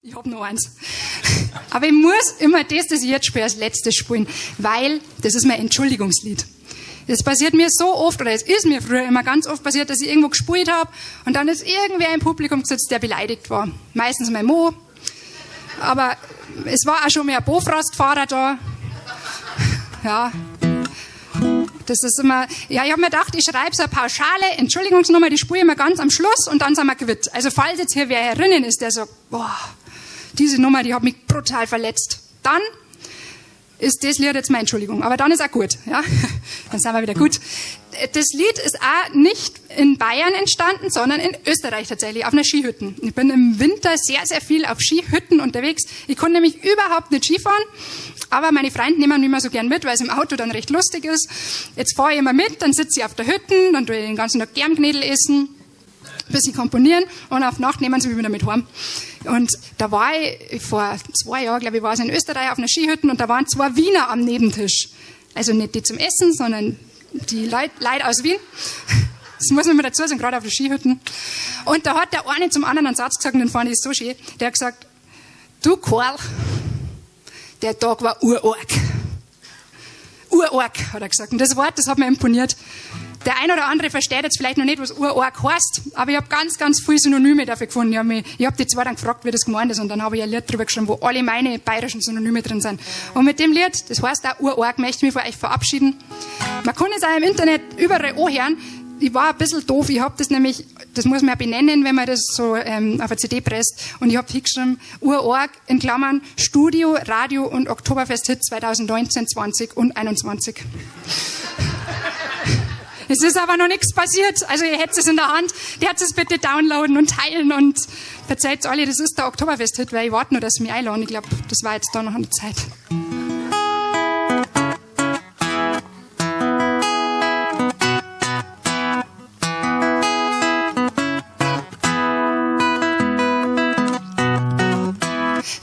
Ich hab noch eins. Aber ich muss immer das ich jetzt spiele, als letztes spielen, weil das ist mein Entschuldigungslied. Das passiert mir so oft, oder es ist mir früher immer ganz oft passiert, dass ich irgendwo gespielt hab und dann ist irgendwer im Publikum gesetzt, der beleidigt war. Meistens mein Mo. Aber es war auch schon mehr ein Bofrostfahrer da. Ja. Das ist immer, ja, ich hab mir gedacht, ich schreibe so eine pauschale Entschuldigungsnummer, die spiele ich immer ganz am Schluss und dann sind wir quitt. Also falls jetzt hier wer herinnen ist, der sagt, boah, diese Nummer, die hat mich brutal verletzt, dann ist das Lied jetzt meine Entschuldigung. Aber dann ist auch gut, ja. Dann sind wir wieder gut. Das Lied ist auch nicht in Bayern entstanden, sondern in Österreich tatsächlich, auf einer Skihütte. Ich bin im Winter sehr, sehr viel auf Skihütten unterwegs. Ich konnte nämlich überhaupt nicht Skifahren, aber meine Freunde nehmen mich immer so gern mit, weil es im Auto dann recht lustig ist. Jetzt fahre ich immer mit, dann sitze ich auf der Hütte, dann tue ich den ganzen Tag Germknödel essen, ein bisschen komponieren und auf Nacht nehmen sie mich wieder mit heim. Und da war ich vor 2 Jahren, glaube ich, war es in Österreich auf einer Skihütte und da waren 2 Wiener am Nebentisch. Also nicht die zum Essen, sondern die Leute aus Wien. Das muss man immer dazu sagen, gerade auf den Skihütten. Und da hat der eine zum anderen einen Satz gesagt, und den fand ich so schön. Der hat gesagt, du Karl, der Tag war urarg. Urarg, hat er gesagt. Und das Wort, das hat mir imponiert. Der ein oder andere versteht jetzt vielleicht noch nicht, was urarg heißt, aber ich hab ganz, ganz viele Synonyme dafür gefunden. Ich hab die zwei dann gefragt, wie das gemeint ist, und dann hab ich ein Lied drüber geschrieben, wo alle meine bayerischen Synonyme drin sind. Und mit dem Lied, das heißt auch urarg, möchte ich mich von euch verabschieden. Man kann es auch im Internet überall anhören. Ich war ein bisschen doof, ich hab das nämlich, das muss man ja benennen, wenn man das so auf eine CD presst, und ich hab hingeschrieben, urarg in Klammern, Studio, Radio und Oktoberfest-Hit 2019, 20 und 21. Es ist aber noch nichts passiert, also ihr hättet es in der Hand, der hat es bitte downloaden und teilen und verzeiht alle, das ist der Oktoberfest-Hit, weil ich warte nur, dass sie mich einladen. Ich glaub, das war jetzt da noch an der Zeit.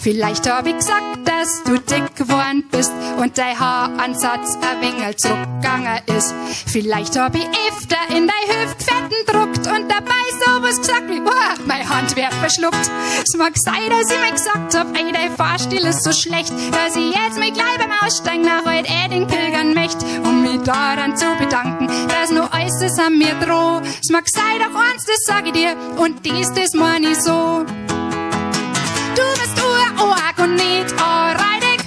Vielleicht hab ich gesagt, dass du dick geworden bist und dein Haaransatz ein wenig zurückgegangen ist. Vielleicht hab ich öfter in dein Hüftfetten druckt und dabei sowas gesagt wie, oh, mein Hand wird verschluckt. Es mag sein, dass ich mir gesagt hab, ey, dein Fahrstil ist so schlecht, dass ich jetzt mich gleich beim Aussteigen nach Alt-Erding pilgern möcht, um mich daran zu bedanken, dass noch alles ist an mir droh. Es mag sein, doch eins, das sag ich dir, und dies, das mein ich so. Du bist urarg und nicht anreidig,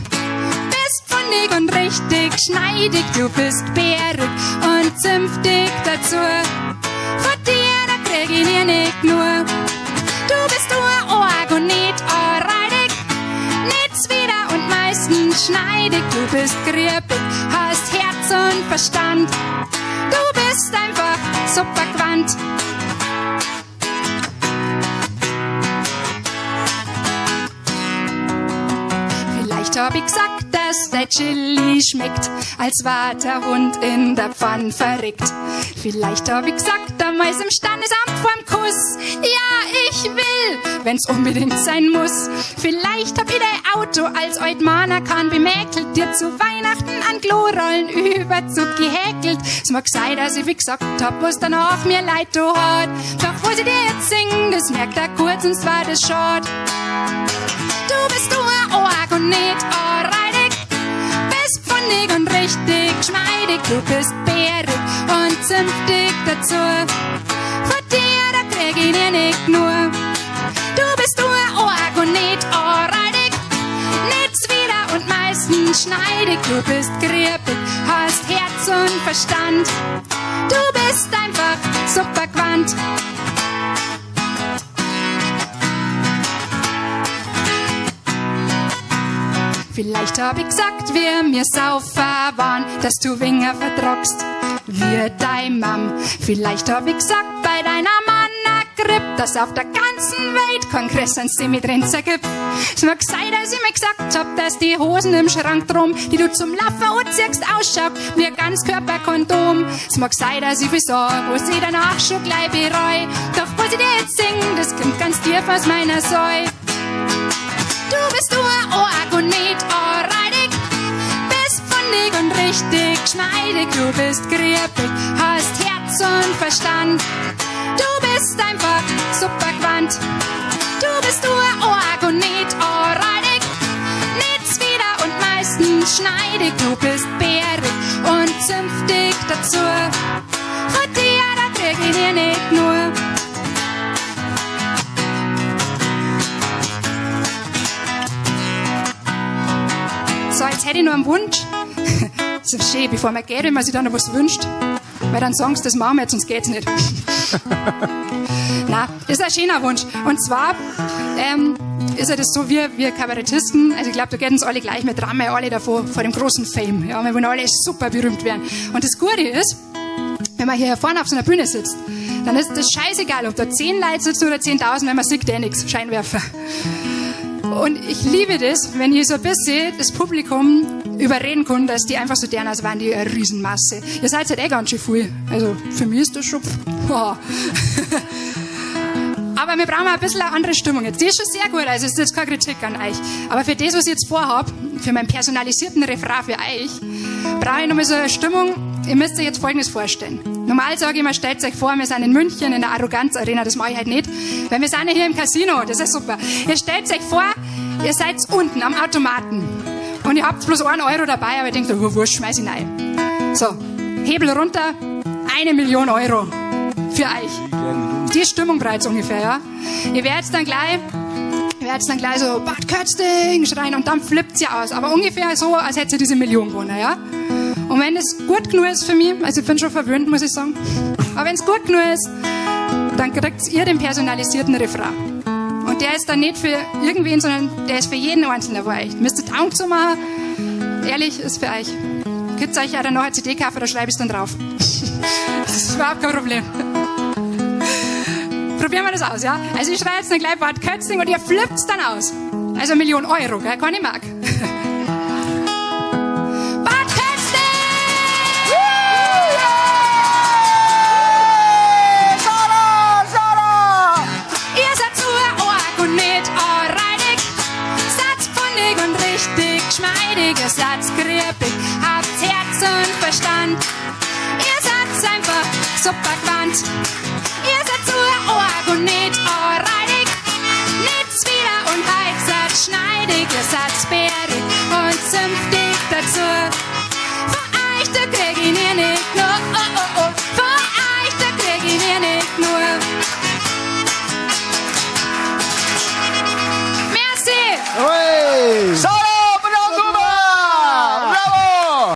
bist fundig und richtig schneidig, du bist bärig und zünftig dazu. Von dir, da krieg ich nie nicht nur. Du bist urarg und nicht anreidig, nicht zwider und meistens schneidig, du bist griepig, hast Herz und Verstand, du bist einfach super gewandt. Vielleicht hab ich gesagt, dass der Chili schmeckt, als war der Hund in der Pfanne verreckt. Vielleicht hab ich gesagt, damals im Standesamt vorm Kuss, ja, ich will, wenn's unbedingt sein muss. Vielleicht hab ich dein Auto als Altmaner kann bemäkelt, dir zu Weihnachten an Klorollen Überzug gehäkelt. Es mag sein, dass ich wie gesagt hab, was danach mir leid tu hat. Doch was ich dir jetzt sing, das merkt er kurz und zwar das schad. Du bist urarg und nicht anreidig, bist fundig und richtig geschmeidig, du bist bärig und zünftig dazu. Von dir, da krieg ich nie nicht nur. Du bist urarg und nicht anreidig, nicht zwider und meistens schneidig, du bist griepig, hast Herz und Verstand, du bist einfach super gewandt. Vielleicht hab ich gesagt, wie mir Saufer waren, dass du Winger vertragst, wie dein Mam. Vielleicht hab ich gesagt, bei deiner Manna-Grippe, dass auf der ganzen Welt kein größeren Semitrenzer gibt. Es mag sein, dass ich mir gesagt hab, dass die Hosen im Schrank drum, die du zum Laufen anziehst, ausschaut wie ein Ganzkörperkondom. Es mag sein, dass ich viel sag, was ich danach schon gleich bereu. Doch was ich dir jetzt sing, das kommt ganz tief aus meiner Säu. Du bist urarg und nicht anreidig, bist fundig und richtig geschmeidig, du bist griepig, hast Herz und Verstand, du bist einfach super gewandt. Du bist urarg und nicht dazu. Von dir, da krieg ich nie nicht nur. So, jetzt hätte ich noch einen Wunsch. Das ist schön, bevor man geht, wenn man sich dann noch was wünscht. Weil dann sagen sie, das machen wir jetzt, sonst geht's nicht. Nein, das ist ein schöner Wunsch. Und zwar ist ja das so, wir Kabarettisten, also ich glaub, da geht uns alle gleich, wir träumen ja alle davor, vor dem großen Fame. Ja, wir wollen alle super berühmt werden. Und das Gute ist, wenn man hier vorne auf so einer Bühne sitzt, dann ist das scheißegal, ob da 10 Leute sitzen oder 10.000, wenn man sieht, eh nix, Scheinwerfer. Und ich liebe das, wenn ich so ein bisschen das Publikum überreden kann, dass die einfach so deren, als wären die eine Riesenmasse. Ihr seid halt eh ganz schön viel. Also für mich ist das schon... Boah. Aber wir brauchen ein bisschen eine andere Stimmung jetzt. Die ist schon sehr gut, also ist jetzt keine Kritik an euch. Aber für das, was ich jetzt vorhab, für meinen personalisierten Refrain für euch, brauche ich nochmal so eine Stimmung. Ihr müsst euch jetzt Folgendes vorstellen. Normal sage ich immer, stellt euch vor, wir sind in München in der Arroganz Arena, das mache ich halt nicht, weil wir sind ja hier im Casino, das ist super. Ihr stellt euch vor, ihr seid unten am Automaten und ihr habt bloß 1 Euro dabei, aber ihr denkt, oh, wurscht, schmeiß ich rein. So, Hebel runter, 1 Million Euro für euch. Die Stimmung bereits ungefähr, ja. Ihr werdet dann gleich, ihr werdet dann gleich so Bad Kötzting schreien und dann flippt sie aus. Aber ungefähr so, als hätte sie diese Million gewonnen, ja. Und wenn es gut genug ist für mich, also ich bin schon verwöhnt, muss ich sagen, aber wenn es gut genug ist, dann kriegt ihr den personalisierten Refrain. Und der ist dann nicht für irgendwen, sondern der ist für jeden Einzelnen von euch. Müsst ihr Augen zu machen, ehrlich, ist für euch. Könnt ihr euch auch dann noch eine CD kaufen, da schreibe ich es dann drauf. Das ist überhaupt kein Problem. Probieren wir das aus, ja? Also ich schreie jetzt dann gleich Bad Kötzting und ihr flippt's dann aus. Also 1 Million Euro, gell? Keine Mark. Bad Kötzting! Sarah, Sarah! Ihr seid zu arg und nicht anreinig. Seid pfundig und richtig geschmeidig. Ihr seid grippig, habt Herz und Verstand. Ihr seid einfach super gewandt.